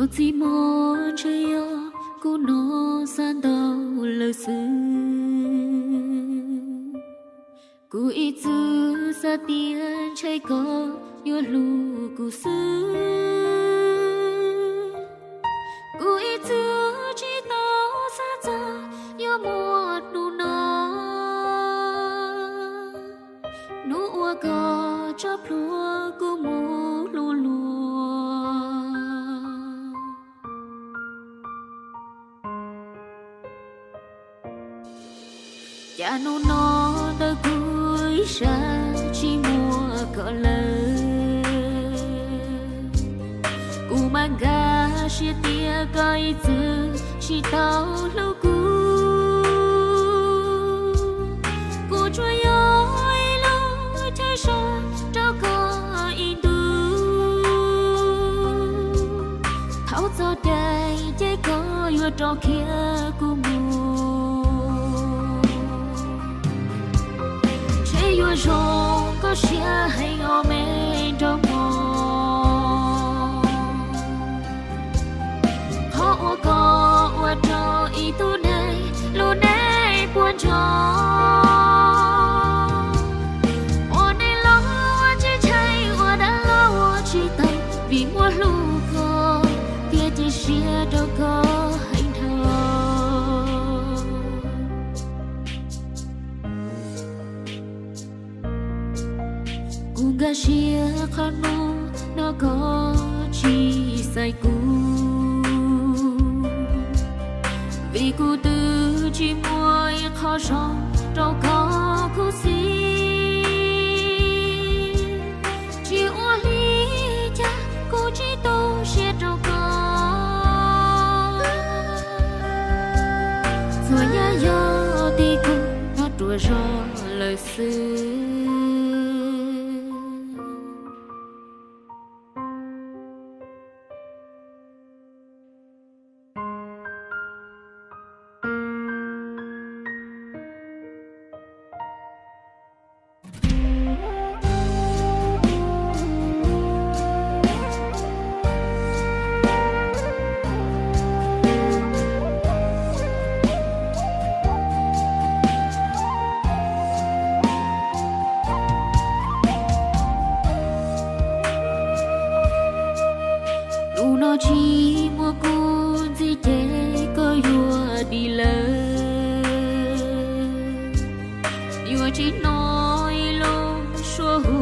Txij hmo ntshe yog kuv hnov xav ntau lawm xwb. Kuv ib txwm xav tias ntshe koj yuav hlub kuv xwb. Kuv ib txwm tsis tau xav txog yuav muaj hnub no, hnub uas koj tso plhuav kuv mus hlub luag. Cas hnub no ntawm kuv ib sab tsis muaj koj lawm. Kuv mam nkag siab tias koj ib txwm tsis tau hlub kuv. Kuv tsuas yog ib lub chaw so rau koj ib ntus. Thaum txog caij ces koj yuav rov khiav kuv mus. Ntshe yuav zoo koj siab heev os me nraug mos. Qhov uas koj ua rau ib tug neeg lub neej puas ntsoog. Ua neej los tsis ntshai, ua dab los ua tsis tau, vim muaj hlub koj thiaj cia siab rau koj heev dhau. Kuv nkag siab qhov hnub no koj tsis xaiv kuv, vim kuv twb tsis muaj ib qho zoo rau koj khuv xim. Tsis ua li cas kuv tsis tu siab rau koj. Txhua yam yog tim kuv hnov ruam zog lawm xwb. Hnub no tsis muaj kuv ntxiv ces koj yuav dim lawm. Yuav tsis hnov ib lub suab hu,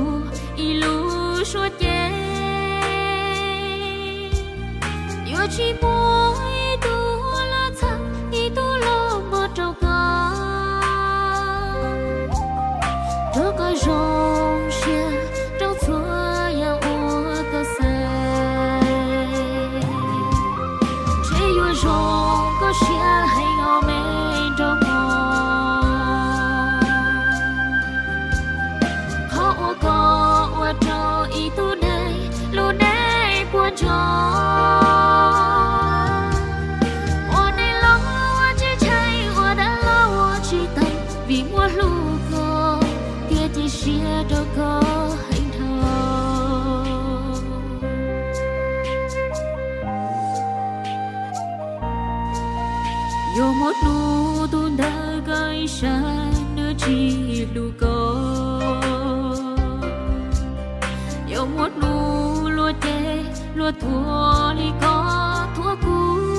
ib lub suab cem. Yuav tsis muaj ib tug los txhawb, ib tug los mloog rau koj, rau koj zoo siab rau txhua yam uas koj xaiv. Ntshe yuav zoo koj siab heev os me nraug mos. Qhov uas koj ua rau ib tug neeg lub neej puas ntsoog. Ua neej los ua tsis ntshai, ua dab los ua tsis tau, vim muaj hlub koj thiaj cia siab rau koj heev dhau. Yuav muaj hnub tus ntawd koj ib sab nws tsis hlub koj. Yuav muaj hnub luag cem luag thuam li koj thuam kuv.